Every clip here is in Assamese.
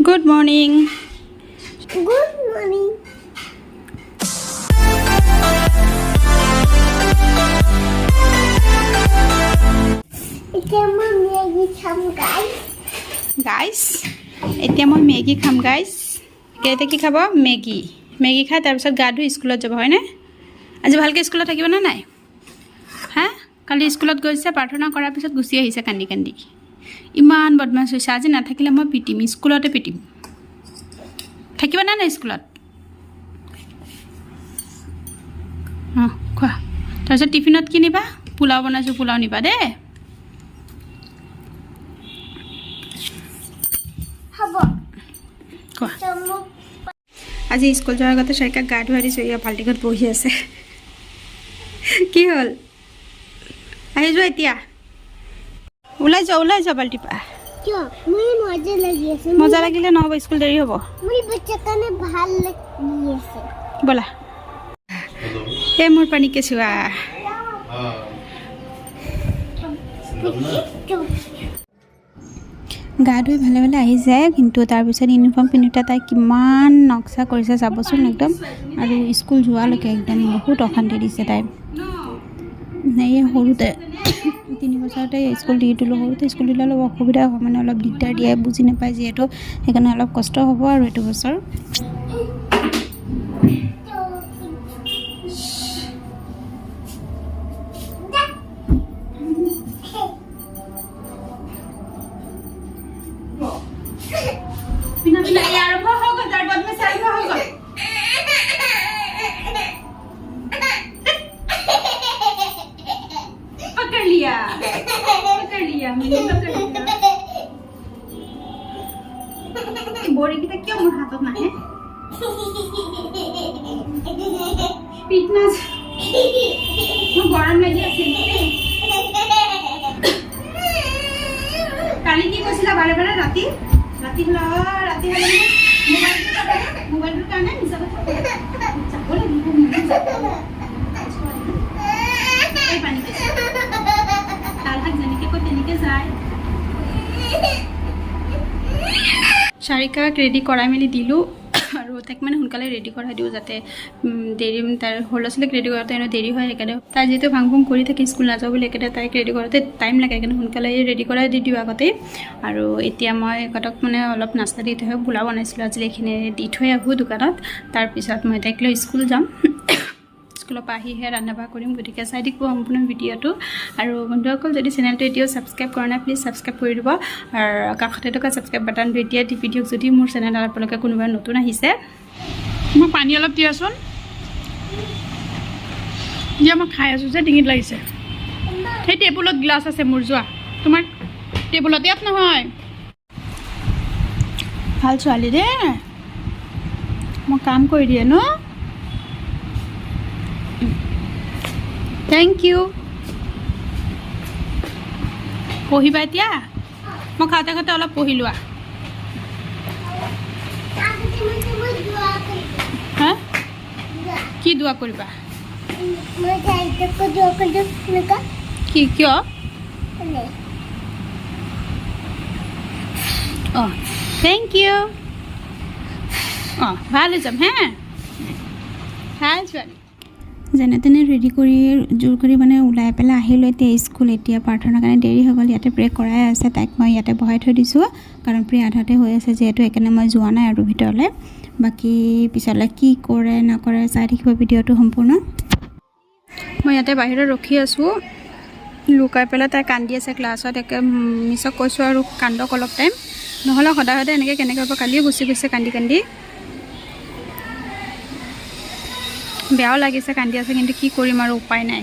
Good morning. Good morning. এতিয়া মই মেগী খাম গাইছ। গাইছ, এতিয়া মই মেগী খাম গাইছ। এতিয়া কি খাব? মেগী। মেগী খাই তাৰপিছত গা ধুই স্কুলত যাব, হয়নে? আজি ভালকৈ স্কুলত থাকিবনে নাই? হা, কালি স্কুলত গৈছে, প্ৰাৰ্থনা কৰাৰ পিছত গুচি আহিছে কান্দি কান্দি। ইমান বদমাছ হৈছে। আজি নাথাকিলে মই পিটিম, স্কুলতে পিটিম। থাকিবনে নাই স্কুলত? অঁ, খোৱা। তাৰপিছত টিফিনত কি নিবা? পোলাও বনাইছোঁ, পোলাও নিবা দেই। হ'ব। খোৱা। মোক আজি স্কুল যোৱাৰ আগতে চাৰিকাক গা ধুৱাই দিছোঁ। এয়া বাল্টিঙত বহি আছে। কি হ'ল? আহি যোৱা এতিয়া, ওলাই যোৱা, ওলাই যোৱা বাল্টিৰ পৰা। কিয়? মোৰ মজা লাগি আছে। মজা লাগিলে নহ'ব, স্কুল দেৰি হ'ব। মোৰ বাচ্চাৰ কাৰণে ভাল লাগি আছে। ব'লা। এই মোৰ পানী কেঁচুৱা। গা ধুই ভালে ভালে আহি যায়, কিন্তু তাৰপিছত ইউনিফৰ্ম পিন্ধোতে তাই কিমান নক্সা কৰিছে চাবচোন একদম। আৰু স্কুল যোৱালৈকে একদম বহুত অশান্তি দিছে তাই। এই সৰুতে 3 বছৰতে স্কুল দি দিলোঁ। সৰুতে স্কুল দিলে অলপ অসুবিধা হয়, মানে অলপ দিগদাৰ দিয়ে, বুজি নাপায় যিহেতু, সেইকাৰণে অলপ কষ্ট হ'ব আৰু এইটো বছৰ। পিন্ধা, পিন্ধা। এই আৰম্ভ হৈ গ'ল, তাৰ বদমাচি আৰম্ভ হৈ গ'ল। पकड़ लिया, पकड़ लिया, मैंने पकड़ लिया। এই বড়িকেইটা কিয় মোৰ হাতত নাহে? পিঠ না, মোৰ গৰম লাগি আছিল দেই। কালি কি কৈছিলা বাৰে বাৰে? ৰাতি ৰাতি হ'লে, ৰাতি হ'লে মোবাইলটোৰ কাৰণে, মোবাইলটোৰ কাৰণে। মিছা কথা, যাব লাগিব, যাব। এই পানী তাল শাক যেনেকে কয় তেনেকে যায়। চাৰিকাক ৰেডি কৰাই মেলি দিলোঁ আৰু তাইক মানে সোনকালে ৰেডি কৰাই দিওঁ, যাতে দেৰি তাৰ সৰু ল'ৰা ছোৱালীক ৰেডি কৰোঁতে এনেও দেৰি হয়। সেইকাৰণে তাই যিহেতু ভাং ফুং কৰি থাকে স্কুল নাযাওঁ বুলি, সেইকাৰণে তাইক ৰেডি কৰোঁতে টাইম লাগে। সেইকাৰণে সোনকালে ৰেডি কৰাই দি দিওঁ আগতেই। আৰু এতিয়া মই এখেতক মানে অলপ নাস্তা দি থৈ, পোলাও বনাইছিলোঁ আজি, এইখিনি দি থৈ আহোঁ দোকানত। তাৰপিছত মই তাইক লৈ স্কুল যাম। স্কুলৰ পৰা আহিহে ৰন্ধা বঢ়া কৰিম। গতিকে চাই থাকিব সম্পূৰ্ণ ভিডিঅ'টো। আৰু বন্ধুসকল, যদি চেনেলটো এতিয়াও ছাবস্ক্ৰাইব কৰা নাই, প্লিজ ছাবস্ক্ৰাইব কৰি দিব আৰু কাষতে থকা ছাবস্ক্ৰাইব বাটনটো এতিয়াই টিপি দিয়ক, যদি মোৰ চেনেলত আপোনালোকে কোনোবা নতুন আহিছে। মোক পানী অলপ দিয়াচোন, দিয়া। মই খাই আছোঁ যে, ডিঙিত লাগিছে। সেই টেবুলত গ্লাছ আছে মোৰ, যোৱা, তোমাৰ টেবুলত, ইয়াত নহয়। ভাল ছোৱালী দেই, মই কাম কৰি দিয়ে ন। Thank you. পঢ়িবা এতিয়া? মই খাওঁতে খাওঁতে অলপ পঢ়ি লোৱা। আগতে মই দোৱা কৰিম। হা? দোৱা। কি দোৱা কৰিবা? মই তাইকো দোৱা কৰিম এনেকুৱা। কি, কিয়? এনে। অঁ, thank you. অঁ, ভাল হৈ যাম। হে, ভাল ছোৱালী। যেনে তেনে ৰেডি কৰি, জোৰ কৰি মানে ওলাই পেলাই আহিলোঁ এতিয়া স্কুল। এতিয়া প্ৰাৰ্থনাৰ কাৰণে দেৰি হৈ গ'ল। ইয়াতে প্ৰে কৰাই আছে। তাইক মই ইয়াতে বহাই থৈ দিছোঁ, কাৰণ প্ৰে আধাতে হৈ আছে যিহেতু, সেইকাৰণে মই যোৱা নাই আৰু ভিতৰলৈ। বাকী পিছলৈ কি কৰে নকৰে চাই থাকিব ভিডিঅ'টো সম্পূৰ্ণ। মই ইয়াতে বাহিৰত ৰখি আছোঁ লুকাই পেলাই। তাই কান্দি আছে ক্লাছত একে। মিছক কৈছোঁ আৰু কান্দক অলপ টাইম, নহ'লে সদায় সদায় এনেকৈ কেনেকৈ হ'ব? কালিও গুচি গৈছে কান্দি কান্দি। বেয়াও লাগিছে, কান্দি আছে, কিন্তু কি কৰিম আৰু, উপায় নাই।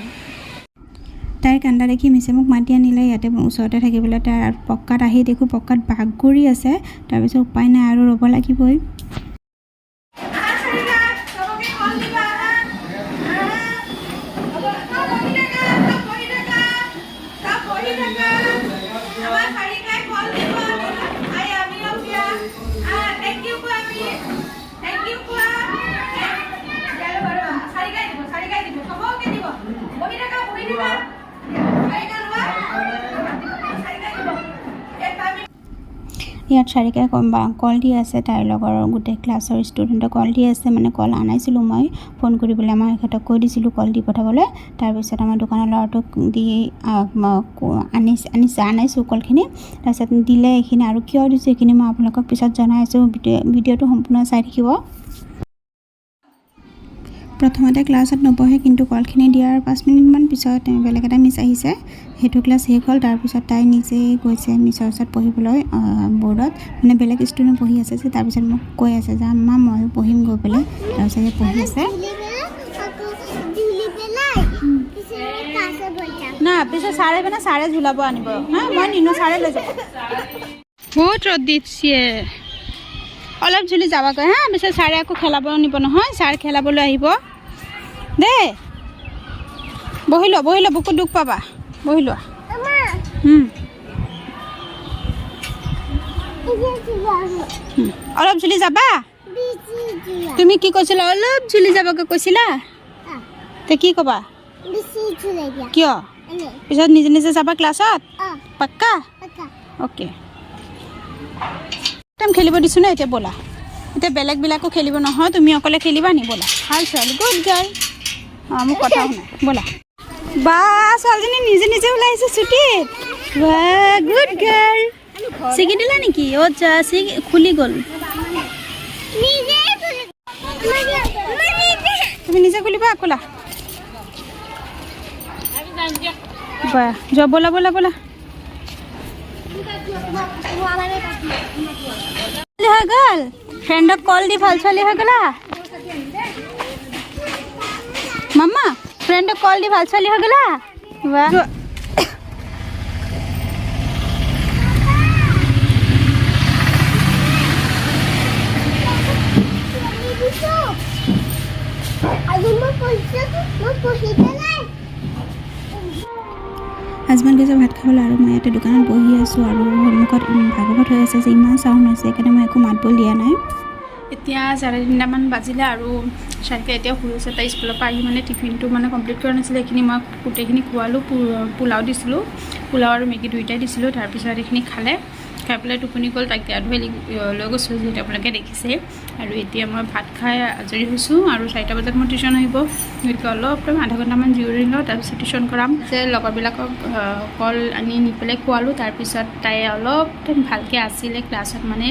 তাইৰ কান্দা দেখি মিছে মোক মাতি আনিলে ইয়াতে ওচৰতে থাকিবলৈ। তাই পকাত আহি দেখোঁ পকাত বাগৰি আছে। তাৰপিছত উপায় নাই আৰু, ৰ'ব লাগিবই। ইয়াত চাৰিকাই কল দি আছে, তাইৰ লগৰ গোটেই ক্লাছৰ ষ্টুডেণ্টক কল দি আছে। মানে কল আনাইছিলোঁ মই ফোন কৰিবলৈ, আমাৰ এখেতক কৈ দিছিলোঁ কল দি পঠাবলৈ। তাৰপিছত আমাৰ দোকানৰ ল'ৰাটোক দি আনিছে, আনাইছোঁ কলখিনি। তাৰপিছত দিলে এইখিনি। আৰু কিয় দিছোঁ এইখিনি মই আপোনালোকক পিছত জনাই আছোঁ। ভিডিঅ'টো সম্পূৰ্ণ চাই থাকিব। প্ৰথমতে ক্লাছত নবহে, কিন্তু কলখিনি দিয়াৰ 5 মিনিটমান পিছত বেলেগ এটা মিছ আহিছে, সেইটো ক্লাছ শেষ হ'ল। তাৰপিছত তাই নিজেই গৈছে মিছৰ ওচৰত পঢ়িবলৈ বৰ্ডত, মানে বেলেগ ষ্টুডেণ্ট পঢ়ি আছে যে। তাৰপিছত মোক কৈ আছে যে মা, ময়ো পঢ়িম গৈ পেলাই। তাৰপিছত পঢ়ি আছে। আকৌ ঝুলি পেলাই পিছত কাছে বইতাম। না, পিছত ছাৰে, মানে ছাৰে ঝুলাব আনিব। হা, মই নিনো, ছাৰে লৈ যাব। বহুত ৰ'দ দিছে। অলপ ঝুলি যাবাগৈ হা, পিছত ছাৰে আকৌ খেলাব নিব নহয়। ছাৰ খেলাবলৈ আহিব দেই। বহি লোৱা, বহি লোৱা, বুকুত দুখ পাবা, বহি লোৱা। মা। এতিয়া ঝুলাব। অলপ ঝুলি যাবা। বেছি ঝুলা। তুমি কি কৈছিলা? অলপ ঝুলি যাবাগৈ কৈছিলা। তে কি ক'বা? বেছি ঝুলাই দিয়া। কিয়? এনে। পিছত নিজে নিজে যাবা ক্লাছত? অ। পাক্কা? পাক্কা। অ'কে। একদম খেলিব দিছোঁ ন এতিয়া। ব'লা, এতিয়া বেলেগবিলাকো খেলিব নহয়, তুমি অকলে খেলিবা নি? ব'লা। ভাল ছোৱালী, গুড গাৰ্ল। অঁ, মোক কথা শুনাই। ব'লা। বা, ছোৱালীজনী নিজে নিজে ওলাই আহিছে ছুটীত। বা, গুড গাৰ্ল। ছিগি দিলা নেকি? অ' যা, ছিগি খুলি গ'ল। নিজে খুলি, মই নিজে। তুমি নিজে খুলিবা? খোলা। বা, যোৱা, ব'লা, ব'লা, ব'লা। হৈ গ'ল। ফ্ৰেণ্ডক কল দি ভাল ছোৱালী হৈ গ'লা। মামা, ফ্ৰেণ্ডক কল দি ভাল ছোৱালী হৈ গ'লা। বাহ। দিছো আজি মই পঢ়িছো, মই পঢ়ি পেলাই। হাজবেণ্ড গৈছে ভাত খাবলৈ আৰু মই ইয়াতে দোকানত বহি আছোঁ। আৰু সন্মুখত ভাগৱত হৈ আছে যে, ইমান চাউণ্ড হৈছে, সেইকাৰণে মই একো মাত বোল দিয়া নাই। এতিয়া 3:30মান বাজিলে আৰু চাৰিকা এতিয়া শুই আছে। তাই স্কুলৰ পৰা আহি মানে টিফিনটো মানে কমপ্লিট কৰা নাছিলে। এইখিনি মই গোটেইখিনি খোৱালোঁ। পোলাও দিছিলোঁ, পোলাও আৰু মেগী দুয়োটাই দিছিলোঁ। তাৰপিছত এইখিনি খালে, খাই পেলাই টোপনি গ'ল। তাইক গা ধুৱাই লৈ গৈছোঁ, যিহেতু আপোনালোকে দেখিছে। আৰু এতিয়া মই ভাত খাই আজৰি হৈছোঁ আৰু 4টা বজাত মোৰ টিউশ্যন আহিব। গতিকে অলপ টাইম, আধা ঘণ্টামান জিৰণি লওঁ, তাৰপিছত টিউশ্যন কৰাম। যে লগৰবিলাকক কল আনি নি পেলাই খোৱালোঁ। তাৰপিছত তাই অলপ টাইম ভালকৈ আছিলে ক্লাছত। মানে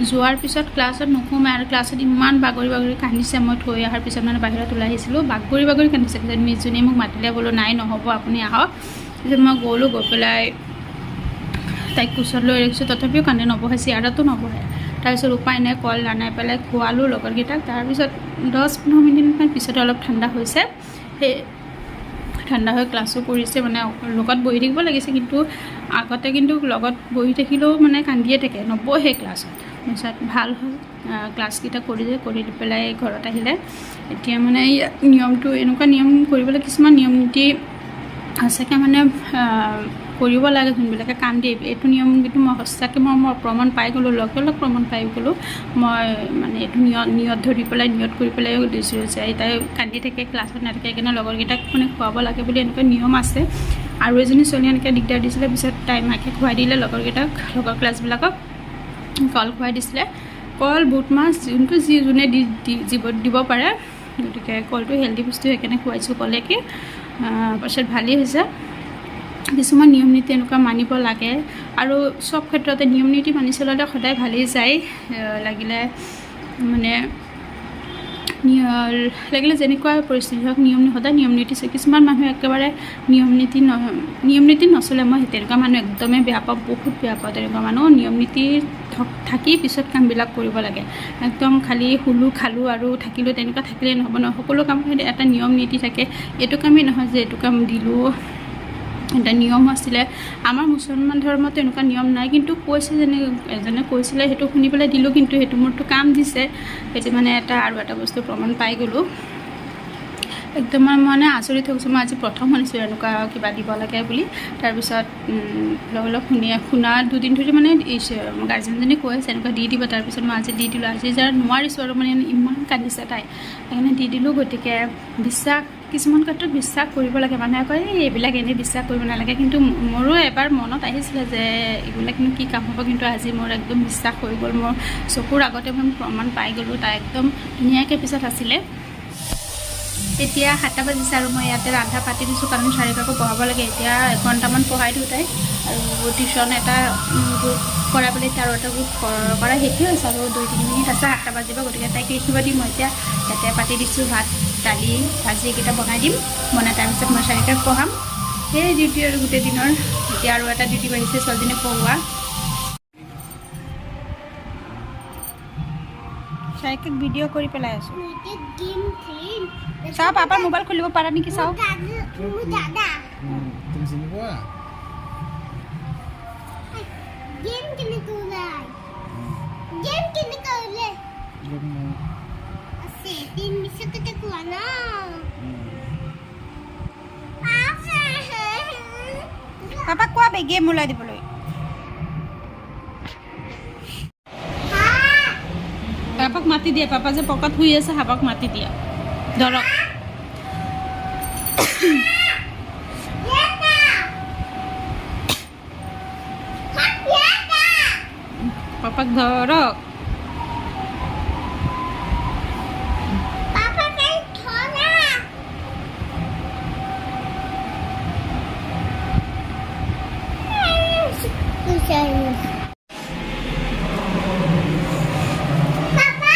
যোৱাৰ পিছত ক্লাছত নোসোমাই আৰু ক্লাছত ইমান বাগৰি বাগৰি কান্দিছে। মই থৈ অহাৰ পিছত মানে বাহিৰত ওলাই আহিছিলোঁ, বাগৰি বাগৰি কান্দিছে। পিছত মিছজনীয়ে মোক মাতিলে, বোলো নাই, নহ'ব, আপুনি আহক। তাৰপিছত মই গ'লোঁ, গৈ পেলাই তাইক কোচত লৈ ৰাখিছোঁ, তথাপিও কান্দে, নবহে, চেয়াৰতো নবহে। তাৰপিছত উপায় নাই, কল আনাই পেলাই খোৱালোঁ লগৰকেইটাক। তাৰপিছত 10-15 মিনিটমান পিছতে অলপ ঠাণ্ডা হৈছে। সেই ঠাণ্ডা হৈ ক্লাছো কৰিছে। মানে লগত বহি থাকিব লাগিছে, কিন্তু আগতে কিন্তু লগত বহি থাকিলেও মানে কান্দিয়ে থাকে, নবহে ক্লাছত। তাৰপিছত ভাল হ'ল, ক্লাছকেইটা কৰিলে, কৰি পেলাই ঘৰত আহিলে। এতিয়া মানে ইয়াত নিয়মটো এনেকুৱা, নিয়ম কৰিবলৈ কিছুমান নিয়ম নীতি সঁচাকৈ মানে কৰিব লাগে যোনবিলাকে কাম দিয়ে। এইটো নিয়ম কিন্তু মই সঁচাকৈ মই প্ৰমাণ পাই গ'লোঁ, লগে লগ প্ৰমাণ পাই গ'লোঁ। মই মানে এইটো নিয়ত নিয়ত ধৰি পেলাই, নিয়ত কৰি পেলাই দিছোঁ যে তাই কান্দি থাকে, ক্লাছত নাথাকে, সেইকাৰণে লগৰকেইটাক মানে খুৱাব লাগে বুলি এনেকুৱা নিয়ম আছে। আৰু এজনী ছোৱালী এনেকৈ দিগদাৰ দিছিলে, পিছত তাই মাকে খুৱাই দিলে লগৰকেইটাক, লগৰ ক্লাছবিলাকক কল খুৱাই দিছিলে। কল, বুট মাছ, যোনটো যি যোনে দি দিব পাৰে। গতিকে কলটো হেল্ডি বস্তু, সেইকাৰণে খুৱাইছোঁ কলেকে। পাছত ভালেই হৈছে। কিছুমান নিয়ম নীতি এনেকুৱা মানিব লাগে আৰু চব ক্ষেত্ৰতে নিয়ম নীতি মানি চলালে সদায় ভালেই যায়। লাগিলে মানে লাগিলে যেনেকুৱা পৰিস্থিতি হওক, নিয়ম সদায় নিয়ম নীতি। কিছুমান মানুহে একেবাৰে নিয়ম নীতি নচলে। মই তেনেকুৱা মানুহ একদমেই বেয়া পাওঁ, বহুত বেয়া পাওঁ তেনেকুৱা মানুহ। নিয়ম নীতি থাকি পিছত কামবিলাক কৰিব লাগে। একদম খালি শুলোঁ, খালোঁ আৰু থাকিলোঁ, তেনেকুৱা থাকিলেই নহ'ব নহয়। সকলো কাম এটা নিয়ম নীতি থাকে। এইটো কামেই নহয় যে এইটো কাম দিলোঁ, এটা নিয়ম আছিলে। আমাৰ মুছলমান ধৰ্মত এনেকুৱা নিয়ম নাই, কিন্তু কৈছে, যেনে এজনে কৈছিলে, সেইটো শুনি পেলাই দিলোঁ, কিন্তু সেইটো মোৰতো কাম দিছে। সেইটো মানে এটা আৰু এটা বস্তু প্ৰমাণ পাই গ'লোঁ। একদম মই মানে আচৰিত হৈ গৈছোঁ। মই আজি প্ৰথম শুনিছোঁ এনেকুৱা কিবা দিব লাগে বুলি। তাৰপিছত লগে লগ শুনা দুদিন ধৰি মানে গাৰ্জেনজনী কৈ আছে এনেকুৱা দি দিব। তাৰপিছত মই আজি দি দিলোঁ। আজি যাৰ নোৱাৰিছোঁ আৰু মানে ইমান কান্দিছে তাই, সেইকাৰণে দি দিলোঁ। গতিকে বিশ্বাস কিছুমান ক্ষেত্ৰত বিশ্বাস কৰিব লাগে। মানুহে কয়, "এই এইবিলাক এনেই বিশ্বাস কৰিব নালাগে।" কিন্তু মোৰো এবাৰ মনত আহিছিলে যে এইবিলাকনো কি কাম হ'ব। কিন্তু আজি মোৰ একদম বিশ্বাস হৈ গ'ল। মোৰ চকুৰ আগতে মই প্ৰমাণ পাই গ'লোঁ। তাই একদম ধুনীয়াকৈ পিছত আছিলে। এতিয়া 7টা বাজিছে আৰু মই ইয়াতে ৰন্ধা পাতি দিছোঁ, কাৰণ চাৰিকাকো পঢ়াব লাগে। এতিয়া এঘণ্টামান পঢ়াই দিওঁ তাইক। আৰু টিউশ্যন এটা গ্ৰুপ কৰাই পেলাই এতিয়া আৰু এটা গ্ৰুপ কৰা শেষেই হৈছে আৰু 2-3 মিনিট আছে, 7টা বাজিব। গতিকে তাইক লিখিব দিম। মই এতিয়া ইয়াতে পাতি দিছোঁ ভাত, দালি, ভাজি এইকেইটা বনাই দিম। বনাই তাৰপিছত মই চাৰিকাক পঢ়াম। সেই ডিউটি আৰু গোটেই দিনৰ। এতিয়া আৰু এটা ডিউটি বাঢ়িছে, ছোৱালীজনীক পঢ়োৱা। চাৰিকাক ভিডিঅ' কৰি পেলাই আছোঁ। গেম খেলিম। চাওঁ, পাপাৰ মোবাইল খুলিব পাৰা নেকি চাওঁ। মোৰ দাদা। তুমি চিনি পোৱা? গেম কেনেকৈ ওলাই? গেম কেনেকৈ ওলাই? আছে তিন মিছাতে কোৱা ন। আছে। পাপাক কোৱা বে গেম ওলাই দিবলৈ। পাপাক মাতি দিয়া। পাপা যে পকাত শুই আছে, পাপাক মাতি দিয়া। ধৰক। পাপাক ধৰক। পাপা তাই ধৰা। পাপা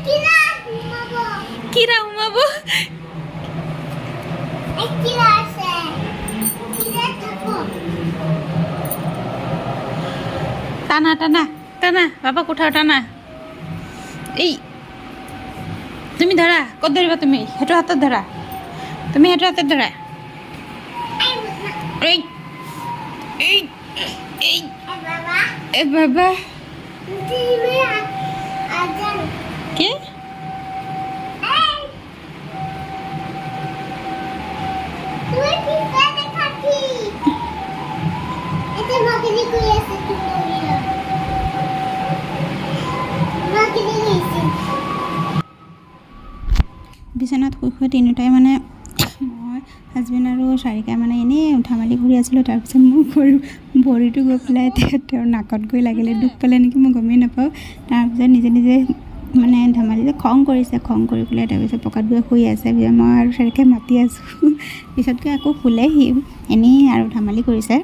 কিৰা ঘুমাবো। কিৰা সোমাব? এই কিৰা আছে, কিৰা থাকো। টানা, টানা, টানা। পাপাক উঠাও, টানা। এই তুমি ধৰা। ক'ত ধৰিবা তুমি? সেইটো হাতত ধৰা। তুমি সেইটো হাতত ধৰা। এই, এই, এই। বাবা। এ বাবা। তুমি আজান। কি? এই তুই কি করে খাচ্ছি? এটা মাগনি কই আছে? তুমি মাগনি কইছে। বিচনাত শুই শুই তিনিওটাই, মানে মই, হাজবেণ্ড আৰু চাৰিকাই, মানে এনেই ধেমালি কৰি আছিলোঁ। তাৰপিছত মোৰ ভৰিটো গৈ পেলাই তেওঁৰ নাকত গৈ লাগিলে। দুখ পালে নেকি মই গমেই নাপাওঁ। তাৰপিছত নিজে নিজে মানে ধেমালিতে খং কৰিছে। খং কৰি পেলাই তাৰপিছত পকাত গৈ শুই আছে। পিছত মই আৰু চাৰিকাই মাতি আছোঁ। পিছত গৈ আকৌ শুলে। সি এনেই আৰু ধেমালি কৰিছে।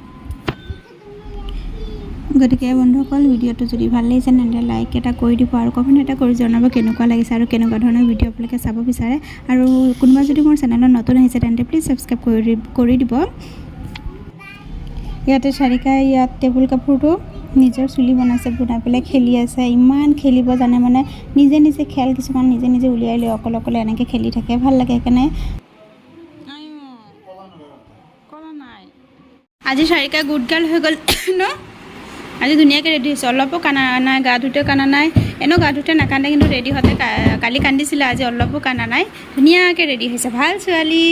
গতিকে বন্ধুসকল, ভিডিঅ'টো যদি ভাল লাগিছে তেন্তে লাইক এটা কৰি দিব আৰু কমেণ্ট এটা কৰি জনাব কেনেকুৱা লাগিছে আৰু কেনেকুৱা ধৰণৰ ভিডিঅ' আপোনালোকে চাব বিচাৰে। আৰু কোনোবা যদি মোৰ চেনেলত নতুন আহিছে, তেন্তে প্লিজ ছাবস্ক্ৰাইব কৰি দিব। ইয়াতে চাৰিকাই ইয়াত টেবুল কাপোৰটো নিজৰ চুলি বনাইছে। বনাই পেলাই খেলি আছে। ইমান খেলিব জানে, মানে নিজে নিজে খেল কিছুমান নিজে নিজে উলিয়াই লৈ অকলে অকলে এনেকৈ খেলি থাকে। ভাল লাগে সেইকাৰণে। আজি চাৰিকা গুড গাৰ্ল হৈ গ'ল ন? আজি ধুনীয়াকৈ ৰেডি হৈছে। অলপো কানা নাই। গা ধুওঁতে কানা নাই। এনেও গা ধুওঁতে নাকান্দে, কিন্তু ৰেডি হওঁতে কালি কান্দিছিলে। আজি অলপো কানা নাই। ধুনীয়াকৈ ৰেডি হৈছে। ভাল ছোৱালী।